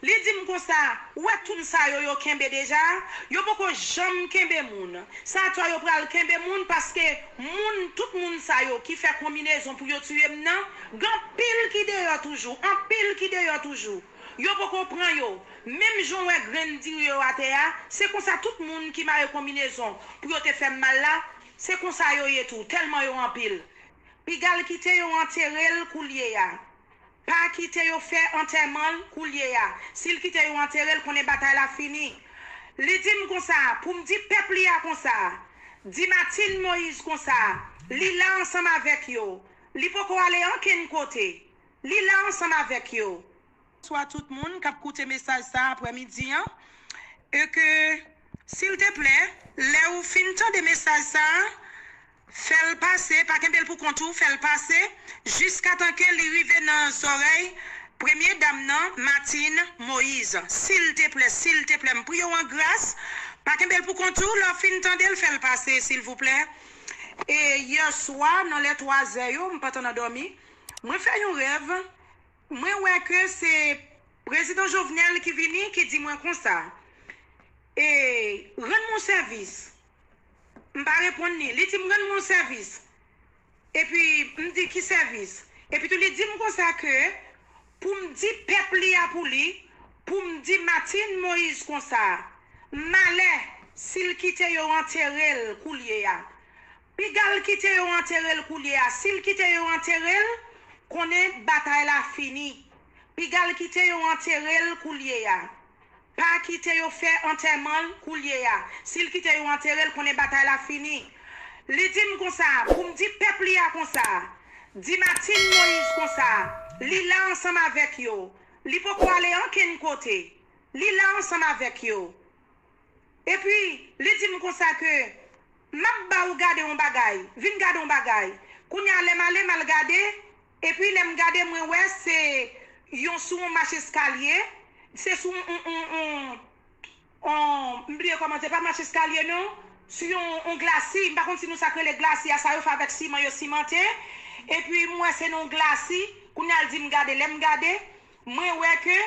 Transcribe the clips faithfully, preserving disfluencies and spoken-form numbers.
Li di m konsa, ou wè tout moun sa yo yo kenbe deja, yo poko janm kenbe moun. Sa atò yo pral kenbe moun paske moun, tout moun sa yo ki fè konbinezon pou yo tiye m nan, gen anpil ki deyò toujou, anpil ki deyò toujou. Yo poko pran yo. Menm jan w wè grenn diri yo atè a, se konsa tout moun ki mare konbinezon pou yo te fè m mal la, se konsa yo ye tou, tèlman yo anpil. Piga l kite yo antere l koulye a. Pa kite yo fè antèman l koulye a. Si l kite yo antere l, konnen batay la fini. Li di m konsa, pou m di pèp li a konsa, di Martine Moïse konsa, li la ansanm avèk yo. Li poko ale ankenn kote. Li la ansanm avèk yo. Bonswa tout moun k ap koute mesaj sa aprè midi an. E ke, silteplè, lè ou fin tande mesaj sa, fè l pase, pa kenbe l pou kont ou, fè l pase, jiskatan ke li rive nan zòrèy premye dam nan, Martine Moïse. Silteplè, silteplè, m priye w an gras, pa kenbe l pou kont ou, lè w fin tande l, fè l pase, silvouplè. E yè swa, nan lè twa zè yo, m pa t ann dòmi, mwen fè yon rèv, mwen wè ke se prezidan Jovenel ki vini, ki di mwen konsa, e, rann mwen sèvis. M pa reponn li. Li di m rann mwen sèvis. Epi m di ki sèvis? Epi tou li di m konsa ke pou m di pèp li a pou li, pou m di Martine Moïse konsa, malè si l kite yo antere l koulye a. Piga l kite yo antere l koulye a. Si l kite yo antere l, konnen batay la fini. Piga l kite yo antere l koulye a. Pa kite yo fè antèman l koulye a. Si l kite yo antere l, konnen batay la fini. Li di m konsa, pou m di pèp li a konsa, di Martine Moïse konsa, li la ansanm avèk yo. Li poko ale ankenn kote. Li la ansanm avèk yo. Epi, li di m konsa ke, m ap ba ou gade yon bagay, vin gade yon bagay. Kounye a, lè m ale, m al gade, epi lè m gade, mwen wè se yon, sou yon mach eskalye, se sou yon, yon, yon, yon, yon, m bliye kòman, se pa mach eskalye non, sou yon, yon glasi, m pa konn si nou sa k rele glasi a, sa yo fè avèk siman, yo simante, epi m wè se nan yon glasi, kounye a l di m gade, lè m gade, mwen wè ke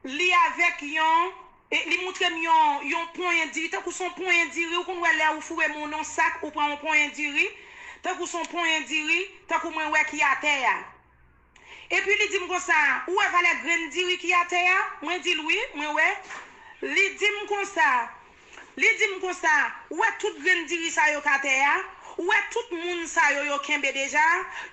li avèk yon, e, li moutre m yon, yon ponyen diri, tankou se yon ponyen diri, ou konn wè lè ou foure men w nan yon sak, ou pran yon ponyen diri, tankou se yon ponyen diri, tankou mwen wè ki atè a. Epi li di m konsa, ou wè valè grenn diri ki atè a? Mwen di l wi, mwen wè. Li di m konsa, li di m konsa, ou wè tout grenn diri sa yo k atè a? Ou wè tout moun sa yo yo kenbe deja?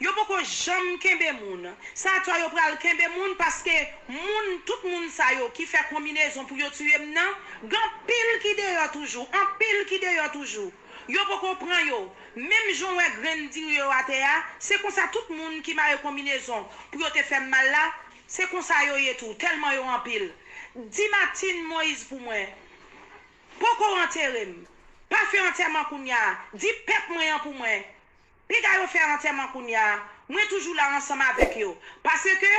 Yo poko janm kenbe moun. Sa atò yo pral kenbe moun paske moun, tout moun sa yo ki fè konbinezon pou yo tiye m nan, gen anpil ki deyò toujou, anpil ki deyò toujou. Yo poko pran yo. Menm jan w wè grenn diri yo atè a, se konsa tout moun ki mare konbinezon pou yo te fè m mal la, se konsa yo ye tou, tèlman yo anpil. Di Martine Moïse pou mwen, poko antere m. Pa fè antèman kounye a. Di pèp mwen an pou mwen. Piga yo fè antèman kounye a. Mwen toujou la ansanm avèk yo. Paske,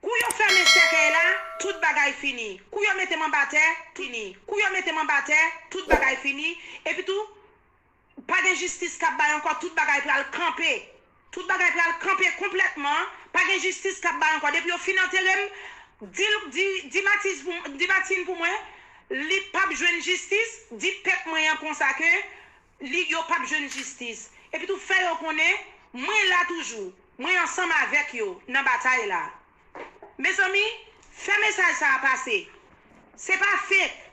kou yo fèmen sèkèy la, tout bagay fini. Kou yo mete m anba tè, fini. Kou yo mete m anba tè, tout bagay fini. Epi tou, pa gen jistis k ap bay ankò, tout bagay pral kanpe. Tout bagay pral kanpe konplètman, pa gen jistis k ap bay ankò. Depi yo fin antere m, di, di, di Matiz pou, di Martine pou mwen, li p ap jwenn jistis, di pèp mwen an konsa ke li, yo p ap jwenn jistis. Epi tou fè yo konnen, mwen la toujou, mwen ansanm avèk yo nan batay la. Mezanmi, fè mesaj sa a pase. Se pa fake.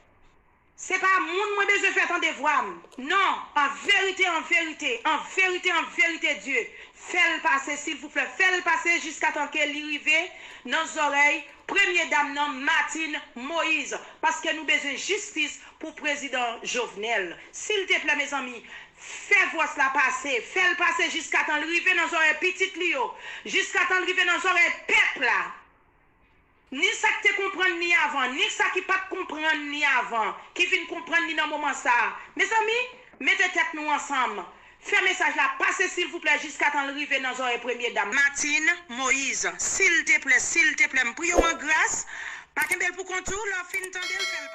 Se pa moun mwen bezwen fè tande vwa m. Non, an verite, an verite, an verite, an verite, Dye, fè l pase, silvouplè, fè l pase jiskatan ke li rive nan zòrèy premye dam nan, Martine Moïse, paske nou bezwen jistis pou prezidan Jovenel. Silteplè, mezanmi, fè vwa sa pase, fè l pase jiskatan l rive nan zòrèy pitit li yo, jiskatan l rive nan zòrèy pèp la. Ni sa k te konprann li avan, ni sa ki pa t konprann li avan, ki vin konprann li nan moman sa a. Mezanmi, mete tèt nou ansanm. Fè mesaj la pase silvouplè jiskatan l rive nan zòrèy premye dam. Martine Moïse, silteplè, silteplè, m priye w an gras, pa kenbe l pou kont ou, lè w fin tande l, fè l